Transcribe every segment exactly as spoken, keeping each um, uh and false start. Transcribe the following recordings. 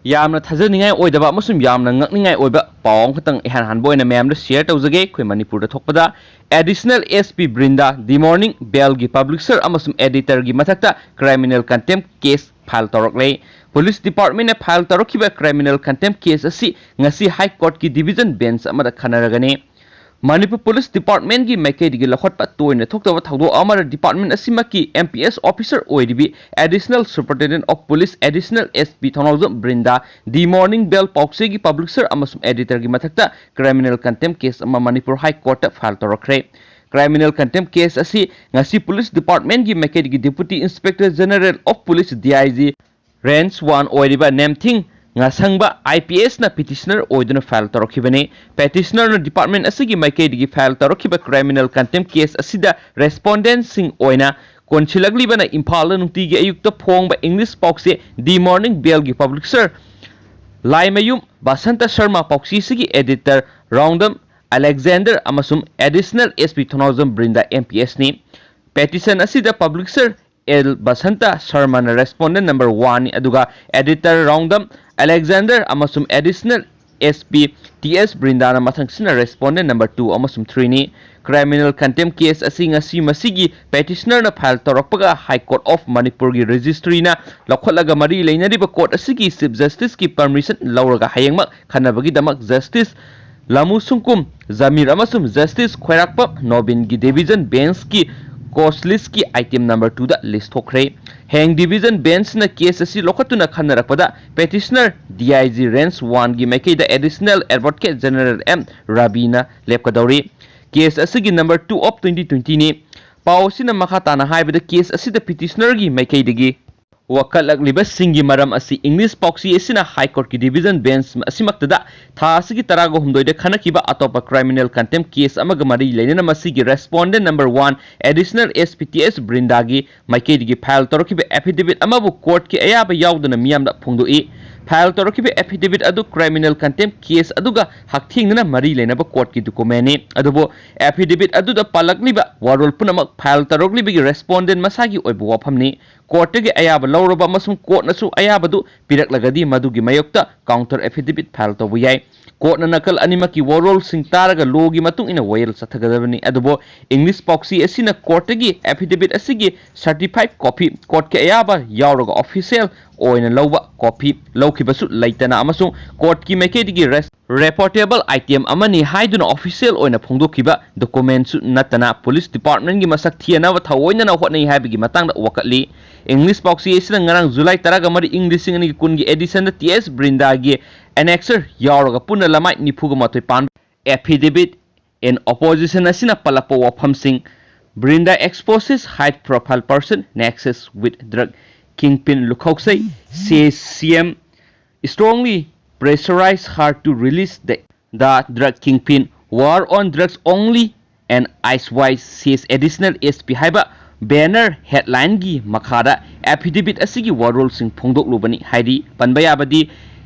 ꯌꯥꯝꯅ ꯊꯥꯖꯅꯤꯡꯉꯥꯏ ꯑꯣꯏꯗꯕ ꯑꯃꯁꯨꯡ ꯌꯥꯝꯅ ꯉꯛꯅꯤꯡꯉꯥꯏ ꯑꯣꯏꯕ ꯄꯥꯎ ꯑꯃꯈꯛꯇꯪ ꯏꯍꯥꯟ ꯍꯥꯟꯕ ꯑꯣꯏꯅ ꯃꯌꯥꯝꯗ share ꯇꯧꯖꯒꯦ꯫ ꯑꯩꯈꯣꯏ ꯃꯅꯤꯄꯨꯔꯗ ꯊꯣꯛꯄꯗ Additional S P ꯕ꯭ꯔꯤꯟꯗꯥ, The Morning Bell ꯒꯤ publisher ꯑꯃꯁꯨꯡ editor ꯒꯤ ꯃꯊꯛꯇ criminal contempt case file ꯇꯧꯔꯛꯂꯦ꯫ Police department ꯅ file ꯇꯧꯔꯛꯈꯤꯕ criminal contempt case ꯑꯁꯤ ꯉꯁꯤ High Court ꯀꯤ division bench ꯑꯃꯗ ꯈꯟꯅꯔꯒꯅꯤ꯫ ꯃꯅꯤꯄꯨꯔ Police Department ꯀꯤ ꯃꯥꯏꯀꯩꯗꯒꯤ ꯂꯧꯈꯠꯄ ꯇꯣꯏꯅ ꯊꯣꯛꯇꯕ ꯊꯧꯗꯣꯛ ꯑꯃꯗ department ꯑꯁꯤꯃꯛꯀꯤ M P S officer ꯑꯣꯏꯔꯤꯕꯤ Additional Superintendent of Police, Additional S P Thounaojam ꯕ꯭ꯔꯤꯟꯗꯥ, The Morning Bell ꯄꯥꯎꯆꯦꯒꯤ publisher ꯑꯃꯁꯨꯡ editor ꯒꯤ ꯃꯊꯛꯇ criminal contempt case ꯑꯃ ꯃꯅꯤꯄꯨꯔ High Court ꯇ file ꯇꯧꯔꯛꯈ꯭ꯔꯦ꯫ Criminal contempt case ꯑꯁꯤ ꯉꯁꯤ Police Department ꯀꯤ ꯃꯥꯏꯀꯩꯗꯒꯤ Deputy Inspector General of Police, D I G, Range one ꯑꯣꯏꯔꯤꯕ ꯅꯦꯝꯊꯤꯡ ꯉꯥꯁꯪꯕ I P S ꯅ petitioner ꯑꯣꯏꯗꯨꯅ file ꯇꯧꯔꯛꯈꯤꯕꯅꯤ꯫ Petitioner ꯅ department ꯑꯁꯤꯒꯤ ꯃꯥꯏꯀꯩꯗꯒꯤ file ꯇꯧꯔꯛꯈꯤꯕ criminal contempt case ꯑꯁꯤꯗ respondent ꯁꯤꯡ ꯑꯣꯏꯅ ꯀꯣꯟꯁꯤꯜꯂꯛꯂꯤꯕꯅ ꯏꯝꯐꯥꯜꯗ ꯅꯨꯡꯇꯤꯒꯤ ꯑꯌꯨꯛꯇ ꯐꯣꯡꯕ English ꯄꯥꯎꯆꯦ The Morning Bell ꯒꯤ publisher ꯂꯥꯏꯃꯌꯨꯝ ꯕꯁꯟꯇ ꯁꯔꯃ, ꯄꯥꯎꯆꯦ ꯑꯁꯤꯒꯤ editor ꯔꯥꯎꯗꯝ ꯑꯂꯦꯛꯖꯦꯟꯗꯔ ꯑꯃꯁꯨꯡ Additional S P Thounaojam Brinda M P S ꯅꯤ꯫ Petition ꯑꯁꯤꯗ publisher L ꯕꯁꯟꯇ ꯁꯔꯃꯅ respondent number one ꯅꯤ, ꯑꯗꯨꯒ editor ꯔꯥꯎꯗꯝ ꯑꯂꯦꯛꯖꯦꯟꯗꯔ ꯑꯃꯁꯨꯡ Additional S P T S ꯕ꯭ꯔꯤꯟꯗꯥꯅ ꯃꯊꯪꯁꯤꯠꯅ respondent number two ꯑꯃꯁꯨꯡ three ꯅꯤ꯫ Criminal contempt case ꯑꯁꯤ ꯉꯁꯤ ꯃꯁꯤꯒꯤ petitioner ꯅ file ꯇꯧꯔꯛꯄꯒ High Court of Manipur ꯒꯤ registry ꯅ ꯂꯧꯈꯠꯂꯒ ꯃꯔꯤ ꯂꯩꯅꯔꯤꯕ court ꯑꯁꯤꯒꯤ Chief Justice ꯀꯤ permission ꯂꯧꯔꯒ ꯍꯌꯦꯡꯃꯛ ꯈꯟꯅꯕꯒꯤꯗꯃꯛ Justice ꯂꯥꯃꯨ ꯁꯨꯡꯀꯨꯝ ꯖꯃꯤꯔ ꯑꯃꯁꯨꯡ Justice ꯈ꯭ꯋꯥꯏꯔꯥꯛꯄꯝ ꯅꯣꯕꯤꯟꯒꯤ division bench ꯀꯤ case list ꯀꯤ item number two ꯗ list ꯊꯣꯛꯈ꯭ꯔꯦ꯫ ꯍꯌꯦꯡ division bench ꯅ case ꯑꯁꯤ ꯂꯧꯈꯠꯇꯨꯅ ꯈꯟꯅꯔꯛꯄꯗ petitioner D I G Range one ꯒꯤ ꯃꯥꯏꯀꯩꯗ Additional Advocate General M ꯔꯕꯤꯅ ꯂꯦꯞꯀꯗꯧꯔꯤ꯫ Case ꯑꯁꯤꯒꯤ number two of twenty twenty ꯅꯤ꯫ ꯄꯥꯎ ꯑꯁꯤꯅ ꯃꯈꯥ ꯇꯥꯅ ꯍꯥꯏꯕꯗ case ꯑꯁꯤꯗ petitioner ꯒꯤ ꯃꯥꯏꯀꯩꯗꯒꯤ ꯋꯥꯀꯠꯂꯛꯂꯤꯕꯁꯤꯡꯒꯤ ꯃꯔꯝ ꯑꯁꯤ English ꯄꯥꯎꯆꯦ ꯑꯁꯤꯅ High Court ꯀꯤ division bench ꯑꯁꯤꯃꯛꯇꯗ ꯊꯥ ꯑꯁꯤꯒꯤ ꯇꯔꯥꯒ ꯍꯨꯝꯗꯣꯏꯗ ꯈꯟꯅꯈꯤꯕ ꯑꯇꯣꯞꯄ criminal contempt case ꯑꯃꯒ ꯃꯔꯤ ꯂꯩꯅꯅ ꯃꯁꯤꯒꯤ respondent number one Additional S P T S ꯕ꯭ꯔꯤꯟꯗꯥꯒꯤ ꯃꯥꯏꯀꯩꯗꯒꯤ file ꯇꯧꯔꯛꯈꯤꯕ affidavit ꯑꯃꯕꯨ court ꯀꯤ ꯑꯌꯥꯕ ꯌꯥꯎꯗꯅ ꯃꯤꯌꯥꯝꯗ ꯐꯣꯡꯗꯣꯛꯏ꯫ File ꯇꯧꯔꯛꯈꯤꯕ affidavit ꯑꯗꯨ criminal contempt case ꯑꯗꯨꯒ ꯍꯛꯊꯦꯡꯅꯅ ꯃꯔꯤ ꯂꯩꯅꯕ court ꯀꯤ document ꯅꯤ꯫ ꯑꯗꯨꯕꯨ affidavit ꯑꯗꯨꯗ ꯄꯜꯂꯛꯂꯤꯕ ꯋꯥꯔꯣꯜ ꯄꯨꯝꯅꯃꯛ file ꯇꯧꯔꯛꯂꯤꯕꯒꯤ respondent ꯃꯁꯥꯒꯤ ꯑꯣꯏꯕ ꯋꯥꯐꯝꯅꯤ꯫ ꯀꯣꯔꯠꯇꯒꯤ ꯑꯌꯥꯕ ꯂꯧꯔꯕ ꯑꯃꯁꯨꯡ ꯀꯣꯔꯠꯅꯁꯨ ꯑꯌꯥꯕꯗꯨ ꯄꯤꯔꯛꯂꯒꯗꯤ ꯃꯗꯨꯒꯤ ꯃꯥꯌꯣꯛꯇ counter affidavit file ꯇꯧꯕ ꯌꯥꯏ꯫ ꯀꯣꯔꯠꯅ ꯅꯥꯀꯜ ꯑꯅꯤꯃꯛꯀꯤ ꯋꯥꯔꯣꯜꯁꯤꯡ ꯇꯥꯔꯒ ꯂꯣꯒꯤ ꯃꯇꯨꯡ ꯏꯟꯅ ꯋꯥꯌꯦꯜ ꯆꯠꯊꯒꯗꯕꯅꯤ꯫ ꯑꯗꯨꯕꯨ ꯏꯪꯂꯤꯁ ꯄꯥꯎꯆꯦ ꯑꯁꯤꯅ ꯀꯣꯔꯠꯇꯒꯤ affidavit ꯑꯁꯤꯒꯤ certified copy, ꯀꯣꯔꯠꯀꯤ ꯑꯌꯥꯕ ꯌꯥꯎꯔꯒ official ꯑꯣꯏꯅ ꯂꯧꯕ copy ꯂꯧꯈꯤꯕꯁꯨ ꯂꯩꯇꯅ ꯑꯃꯁꯨꯡ ꯀꯣꯔꯠꯀꯤ ꯃꯥꯏꯀꯩꯗꯒꯤ res-, reportable item ꯑꯃꯅꯤ ꯍꯥꯏꯗꯨꯅ official ꯑꯣꯏꯅ ꯐꯣꯡꯗꯣꯛꯈꯤꯕ documentꯁꯨ ꯅꯠꯇꯅ police departmentꯀꯤ ꯃꯁꯛ ꯊꯤꯅꯕ ꯊꯑꯣꯏꯅꯅ ꯍꯣꯠꯅꯩ ꯍꯥꯏꯕꯒꯤ ꯃꯇꯥꯡꯗ ꯋꯥꯀꯠꯂꯤ꯫ ꯏꯪꯂꯤꯁ ꯄꯥꯎꯆꯦ ꯑꯁꯤꯅ ꯉꯔꯥꯡ ꯖꯨꯂꯥꯏ ꯇꯔꯥꯒ ꯃꯔꯤ, ꯏꯪ ꯂꯤꯁꯤꯡ ꯑꯅꯤꯒꯤ ꯀꯨꯟꯒꯤ editionꯗ ꯇꯤ ꯑꯦꯁ ꯕ꯭ꯔꯤꯟꯗꯥꯒꯤ annexure ꯌꯥꯎꯔꯒ ꯄꯨꯟꯅ ꯂꯃꯥꯏ ꯅꯤꯐꯨꯒ ꯃꯥꯊꯣꯏ ꯄꯥꯟꯕ affidavit in opposition ꯑꯁꯤꯅ ꯄꯜꯂꯛꯄ ꯋꯥꯐꯝꯁꯤꯡ: Brinda exposes high profile person nexus with drug kingpin Lukhauksei, C C M strongly pressurize her to release the, the drug kingpin, war on drugs only, and Ice Wise says additional S P ꯍꯥꯏꯕ banner headlineꯒꯤ ꯃꯈꯥꯗ affidavit ꯑꯁꯤꯒꯤ ꯋꯥꯔꯣꯜꯁꯤꯡ ꯐꯣꯡꯗꯣꯛꯂꯨꯕꯅꯤ ꯍꯥꯏꯔꯤ꯫ ꯄꯟꯕ ꯌꯥꯕꯗꯤ,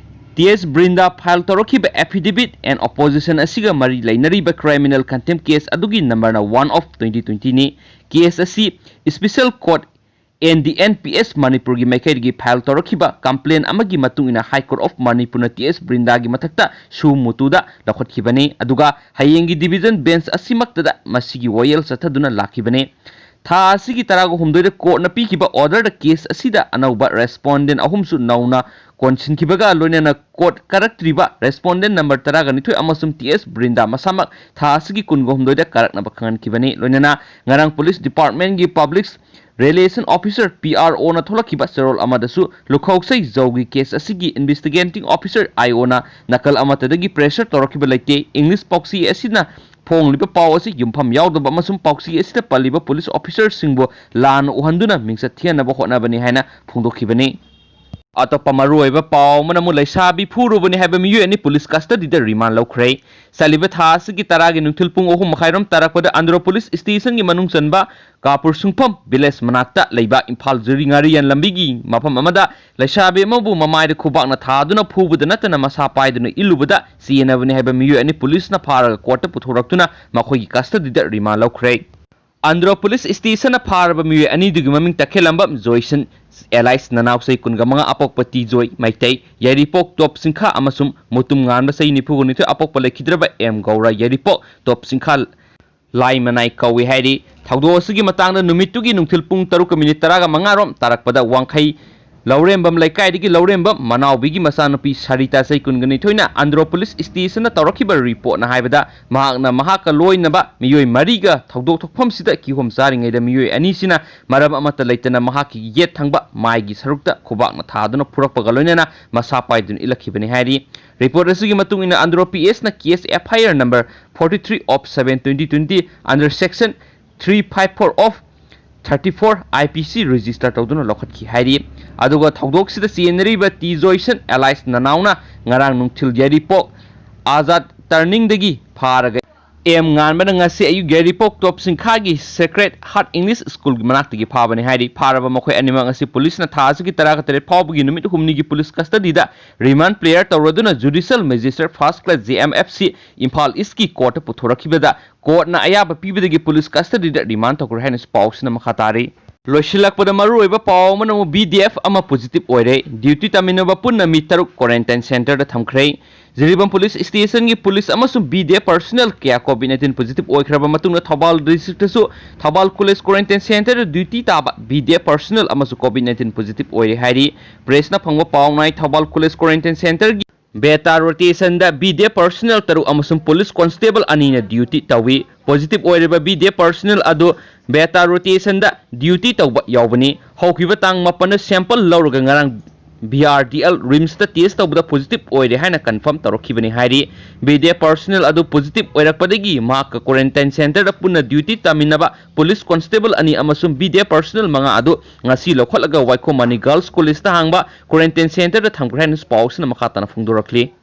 T ꯑꯦꯁ ꯕ꯭ꯔꯤꯟꯗꯥ file ꯇꯧꯔꯛꯈꯤꯕ affidavit and opposition ꯑꯁꯤꯒ ꯃꯔꯤ ꯂꯩꯅꯔꯤꯕ criminal contempt case ꯑꯗꯨꯒꯤ numberꯅ one of twenty twentyꯅꯤ꯫ Case ꯑꯁꯤ special court and the N P S ꯃꯅꯤꯄꯨꯔꯒꯤ ꯃꯥꯏꯀꯩꯗꯒꯤ file ꯇꯧꯔꯛꯈꯤꯕ complaint ꯑꯃꯒꯤ ꯃꯇꯨꯡ ꯏꯟꯅ High Court of ꯃꯅꯤꯄꯨꯔꯅ ꯇꯤ ꯑꯦꯁ ꯕ꯭ꯔꯤꯟꯗꯥꯒꯤ ꯃꯊꯛꯇ suo motoꯗ ꯂꯧꯈꯠꯈꯤꯕꯅꯤ꯫ ꯑꯗꯨꯒ ꯍꯌꯦꯡꯒꯤ division bench ꯑꯁꯤꯃꯛꯇꯗ ꯃꯁꯤꯒꯤ ꯋꯥꯌꯦꯜ ꯆꯠꯊꯗꯨꯅ ꯂꯥꯛꯈꯤꯕꯅꯤ꯫ ꯊꯥ ꯑꯁꯤꯒꯤ ꯇꯔꯥꯒ ꯍꯨꯝꯗꯣꯏꯗ ꯀꯣꯔꯠꯅ ꯄꯤꯈꯤꯕ orderꯗ case ꯑꯁꯤꯗ ꯑꯅꯧꯕ respondent ꯑꯍꯨꯝꯁꯨ ꯅꯧꯅ ꯀꯣꯟꯁꯤꯟꯈꯤꯕꯒ ꯂꯣꯏꯅꯅ ꯀꯣꯔꯠ ꯀꯥꯔꯛꯇ꯭ꯔꯤꯕ respondent number ꯇꯔꯥꯒ ꯅꯤꯊꯣꯏ ꯑꯃꯁꯨꯡ ꯇꯤ ꯑꯦꯁ ꯕ꯭ꯔꯤꯟꯗꯥ ꯃꯁꯥꯃꯛ ꯊꯥ ꯑꯁꯤꯒꯤ ꯀꯨꯟꯒ ꯍꯨꯝꯗꯣꯏꯗ ꯀꯥꯔꯛꯅꯕ ꯈꯪꯍꯟꯈꯤꯕꯅꯤ꯫ ꯂꯣꯏꯅꯅ ꯉꯔꯥꯡ police departmentꯀꯤ public relation officer, P R Oꯅ ꯊꯣꯛꯂꯛꯈꯤꯕ ꯆꯦꯔꯣꯜ ꯑꯃꯗꯁꯨ ꯂꯨꯈꯧꯁꯩ ꯖꯧꯒꯤ case ꯑꯁꯤꯒꯤ investigating officer, I Oꯅ ꯅꯥꯀꯜ ꯑꯃꯠꯇꯗꯒꯤ pressure ꯇꯧꯔꯛꯈꯤꯕ ꯂꯩꯇꯦ꯫ ꯏꯪꯂꯤꯁ ꯄꯥꯎꯆꯦ ꯑꯁꯤꯅ ꯐꯣꯡꯂꯤꯕ ꯄꯥꯎ ꯑꯁꯤ ꯌꯨꯝꯐꯝ ꯌꯥꯎꯗꯕ ꯑꯃꯁꯨꯡ ꯄꯥꯎꯆꯦ ꯑꯁꯤꯗ ꯄꯜꯂꯤꯕ police officerꯁꯤꯡꯕꯨ ꯂꯥꯟꯅ ꯎꯍꯟꯗꯨꯅ ꯃꯤꯡꯆꯠ ꯊꯤꯍꯟꯅꯕ ꯍꯣꯠꯅꯕꯅꯤ ꯍꯥꯏꯅ ꯐꯣꯡꯗꯣꯛꯈꯤꯕꯅꯤ꯫ ꯑꯇꯣꯞꯄ ꯃꯔꯨꯑꯣꯏꯕ ꯄꯥꯎ ꯑꯃꯅ ꯑꯃꯨꯛ ꯂꯩꯁꯥꯕꯤ ꯐꯨꯔꯨꯕꯅꯤ ꯍꯥꯏꯕ ꯃꯤꯑꯣꯏ ꯑꯅꯤ police custodyꯗ remand ꯂꯧꯈ꯭ꯔꯦ꯫ ꯆꯠꯂꯤꯕ ꯊꯥ ꯑꯁꯤꯒꯤ ꯇꯔꯥꯒꯤ ꯅꯨꯡꯊꯤꯜ ꯄꯨꯡ ꯑꯍꯨꯝ ꯃꯈꯥꯏꯔꯣꯝ ꯇꯥꯔꯛꯄꯗ ꯑꯟꯗ꯭ꯔꯣ police stationꯒꯤ ꯃꯅꯨꯡ ꯆꯟꯕ ꯀꯥꯄꯨꯔ ꯁꯨꯡꯐꯝ village ꯃꯅꯥꯛꯇ ꯂꯩꯕ ꯏꯝꯐꯥꯜ ꯖꯤꯔꯤ ꯉꯥꯔꯤꯌꯥꯟ ꯂꯝꯕꯤꯒꯤ ꯃꯐꯝ ꯑꯃꯗ ꯂꯩꯁꯥꯕꯤ ꯑꯃꯕꯨ ꯃꯃꯥꯏꯗ ꯈꯨꯕꯥꯛꯅ ꯊꯥꯗꯨꯅ ꯐꯨꯕꯗ ꯅꯠꯇꯅ ꯃꯁꯥ ꯄꯥꯏꯗꯨꯅ ꯏꯜꯂꯨꯕꯗ ꯆꯦꯟꯅꯕꯅꯤ ꯍꯥꯏꯕ ꯃꯤꯑꯣꯏ ꯑꯅꯤ policeꯅ ꯐꯥꯔꯒ courtꯇ ꯄꯨꯊꯣꯔꯛꯇꯨꯅ ꯃꯈꯣꯏꯒꯤ custodyꯗ remand ꯂꯧꯈ꯭ꯔꯦ꯫ ꯑꯟꯗ꯭ꯔꯣ ꯄꯨꯂꯤꯁ ꯁ꯭ꯇꯦꯁꯟꯅ ꯐꯥꯔꯕ ꯃꯤꯑꯣꯏ ꯑꯅꯤꯗꯨꯒꯤ ꯃꯃꯤꯡ ꯇꯈꯦꯜꯂꯝꯕꯝ ꯖꯣꯏꯁꯟ alias ꯅꯅꯥꯎ ꯆꯍꯤ ꯀꯨꯟꯒ ꯃꯉꯥ, ꯑꯄꯣꯛꯄ ꯇꯤ ꯖꯣꯏ ꯃꯩꯇꯩ, ꯌꯥꯏꯔꯤꯄꯣꯛ ꯇꯣꯞ ꯆꯤꯡꯈꯥ, ꯑꯃꯁꯨꯡ ꯃꯨꯇꯨꯝ ꯉꯥꯟꯕ ꯆꯍꯤ ꯅꯤꯐꯨ ꯍꯨꯝꯗꯣꯏ, ꯑꯄꯣꯛꯄ ꯂꯩꯈꯤꯗ꯭ꯔꯕ ꯑꯦꯝ ꯒꯧꯔ, ꯌꯥꯏꯔꯤꯄꯣꯛ ꯇꯣꯞ ꯆꯤꯡꯈꯥ, ꯂꯥꯏꯃꯅꯥꯏ ꯀꯧꯏ ꯍꯥꯏꯔꯤ꯫ ꯊꯧꯗꯣꯛ ꯑꯁꯤꯒꯤ ꯃꯇꯥꯡꯗ ꯅꯨꯃꯤꯠꯇꯨꯒꯤ ꯅꯨꯡꯊꯤꯜ ꯄꯨꯡ ꯇꯔꯨꯛꯀ ꯃꯤꯅꯤꯠ ꯇꯔꯥꯒ ꯃꯉꯥ ꯔꯣꯝ ꯇꯥꯔꯛꯄꯗ ꯋꯥꯡꯈꯩ ꯂꯧꯔꯦꯝꯕꯝ ꯂꯩꯀꯥꯏꯗꯒꯤ ꯂꯧꯔꯦꯝꯕꯝ ꯃꯅꯥꯎꯕꯤꯒꯤ ꯃꯆꯥꯅꯨꯄꯤ ꯁꯔꯤꯇꯥ ꯆꯍꯤ ꯀꯨꯟꯒ ꯅꯤꯊꯣꯏꯅ ꯑꯟꯗ꯭ꯔꯣ ꯄꯨꯂꯤꯁ ꯁ꯭ꯇꯦꯁꯟꯗ ꯇꯧꯔꯛꯈꯤꯕ ꯔꯤꯄꯣꯔꯠꯅ ꯍꯥꯏꯕꯗ, ꯃꯍꯥꯛꯅ ꯃꯍꯥꯛꯀ ꯂꯣꯏꯅꯕ ꯃꯤꯑꯣꯏ ꯃꯔꯤꯒ ꯊꯧꯗꯣꯛ ꯊꯣꯛꯐꯝꯁꯤꯗ ꯀꯤꯍꯣꯝ ꯆꯥꯔꯤꯉꯩꯗ ꯃꯤꯑꯣꯏ ꯑꯅꯤꯁꯤꯅ ꯃꯔꯝ ꯑꯃꯠꯇ ꯂꯩꯇꯅ ꯃꯍꯥꯛꯀꯤ ꯌꯦꯠ ꯊꯪꯕ ꯃꯥꯏꯒꯤ ꯁꯔꯨꯛꯇ ꯈꯨꯕꯥꯛꯅ ꯊꯥꯗꯨꯅ ꯐꯨꯔꯛꯄꯒ ꯂꯣꯏꯅꯅ ꯃꯁꯥ ꯄꯥꯏꯗꯨꯅ ꯏꯜꯂꯛꯈꯤꯕꯅꯤ ꯍꯥꯏꯔꯤ꯫ ꯔꯤꯄꯣꯔꯠ ꯑꯁꯤꯒꯤ ꯃꯇꯨꯡ ꯏꯟꯅ, ꯑꯟꯗ꯭ꯔꯣ ꯄꯤ ꯑꯦꯁꯅ case F I R number forty three of seven twenty twenty under section three five four of thirty four I P C register ꯇꯧꯗꯨꯅ ꯂꯧꯈꯠꯈꯤ ꯍꯥꯏꯔꯤ꯫ ꯑꯗꯨꯒ ꯊꯧꯗꯣꯛꯁꯤꯗ ꯆꯦꯟꯅꯔꯤꯕ ꯇꯤ ꯖꯣꯏꯁꯟ alias ꯅꯅꯥꯎꯅ ꯉꯔꯥꯡ ꯅꯨꯡꯊꯤꯜ ꯌꯥꯏꯔꯤꯄꯣꯛ ꯑꯥꯖꯥꯗ ꯇꯔꯅꯤꯡꯗꯒꯤ ꯐꯥꯔꯒ ꯑꯦꯝ ꯉꯥꯟꯕꯅ ꯉꯁꯤ ꯑꯌꯨꯛ ꯌꯥꯏꯔꯤꯄꯣꯛ ꯇꯣꯞ ꯆꯤꯡꯈꯥꯒꯤ Sacred Heart English Schoolꯒꯤ ꯃꯅꯥꯛꯇꯒꯤ ꯐꯥꯕꯅꯤ ꯍꯥꯏꯔꯤ꯫ ꯐꯥꯔꯕ ꯃꯈꯣꯏ ꯑꯅꯤꯃꯛ ꯑꯁꯤ ꯄꯨꯂꯤꯁꯅ ꯊꯥ ꯑꯁꯤꯒꯤ ꯇꯔꯥꯒ ꯇꯔꯦꯠ ꯐꯥꯎꯕꯒꯤ ꯅꯨꯃꯤꯠ ꯍꯨꯝꯅꯤꯒꯤ ꯄꯨꯂꯤꯁ custody ꯗ remand prayer ꯇꯧꯔꯗꯨꯅ Judicial Magistrate First Class, J M F C, Imphal ꯏꯁꯀꯤ ꯀꯣꯔꯠꯇ ꯄꯨꯊꯣꯔꯛꯈꯤꯕꯗ, ꯀꯣꯔꯠꯅ ꯑꯌꯥꯕ ꯄꯤꯕꯗꯒꯤ ꯄꯨꯂꯤꯁ custody ꯗ remand ꯇꯧꯈ꯭ꯔꯦ ꯍꯥꯏꯅꯁꯨ ꯄꯥꯎꯁꯤꯅ ꯃꯈꯥ ꯇꯥꯔꯤ꯫ ꯂꯣꯏꯁꯤꯜꯂꯛꯄꯗ ꯃꯔꯨꯑꯣꯏꯕ ꯄꯥꯎ ꯑꯃꯅ ꯑꯃꯨꯛ B D F ꯑꯃ positive ꯑꯣꯏꯔꯦ꯫ Duty ꯇꯥꯃꯤꯟꯅꯕ ꯄꯨꯟꯅ ꯃꯤ ꯇꯔꯨꯛ quarantine centre ꯗ ꯊꯝꯈ꯭ꯔꯦ꯫ ꯖꯤꯔꯤꯕꯥꯝ ꯄꯨꯂꯤꯁ ꯁ꯭ꯇꯦꯁꯟꯒꯤ ꯄꯨꯂꯤꯁ ꯑꯃꯁꯨꯡ B D F personnel ꯀꯌꯥ COVID nineteen positive ꯑꯣꯏꯈ꯭ꯔꯕ ꯃꯇꯨꯡꯗ, ꯊꯧꯕꯥꯜ district ꯇꯁꯨ ꯊꯧꯕꯥꯜ college quarantine centre ꯗ duty ꯇꯥꯕ B D F personnel ꯑꯃꯁꯨ COVID nineteen positive ꯑꯣꯏꯔꯦ ꯍꯥꯏꯔꯤ꯫ Press ꯅ ꯐꯪꯕ ꯄꯥꯎꯅ ꯍꯥꯏ, ꯊꯧꯕꯥꯜ college quarantine centre ꯒꯤ beta rotation ꯗ B D F personnel ꯇꯔꯨꯛ ꯑꯃꯁꯨꯡ police constable ꯑꯅꯤꯅ duty ꯇꯧꯏ꯫ Positive ꯑꯣꯏꯔꯤꯕ B D F personnel ꯑꯗꯨ beta rotation ꯗ duty ꯇꯧꯕ ꯌꯥꯎꯕꯅꯤ꯫ ꯍꯧꯈꯤꯕ ꯇꯥꯡ ꯃꯥꯄꯟꯗ sample ꯂꯧꯔꯒ ꯉꯔꯥꯡ B R D L RIMS ꯇ test ꯇꯧꯕꯗ positive ꯑꯣꯏꯔꯦ ꯍꯥꯏꯅ confirm ꯇꯧꯔꯛꯈꯤꯕꯅꯤ ꯍꯥꯏꯔꯤ꯫ B D F personnel ꯑꯗꯨ positive ꯑꯣꯏꯔꯛꯄꯗꯒꯤ ꯃꯍꯥꯛꯀ quarantine centre ꯗ ꯄꯨꯟꯅ duty ꯇꯥꯃꯤꯟꯅꯕ police constable ꯑꯅꯤ ꯑꯃꯁꯨꯡ B D F personnel ꯃꯉꯥ ꯑꯗꯨ ꯉꯁꯤ ꯂꯧꯈꯠꯂꯒ ꯋꯥꯏꯈꯣꯝ ꯃꯅꯤ Girls College ꯇ ꯍꯥꯡꯕ quarantine centre ꯗ ꯊꯝꯈ꯭ꯔꯦ ꯍꯥꯏꯅꯁꯨ ꯄꯥꯎꯁꯤꯅ ꯃꯈꯥ ꯇꯥꯅ ꯐꯣꯡꯗꯣꯔꯛꯂꯤ꯫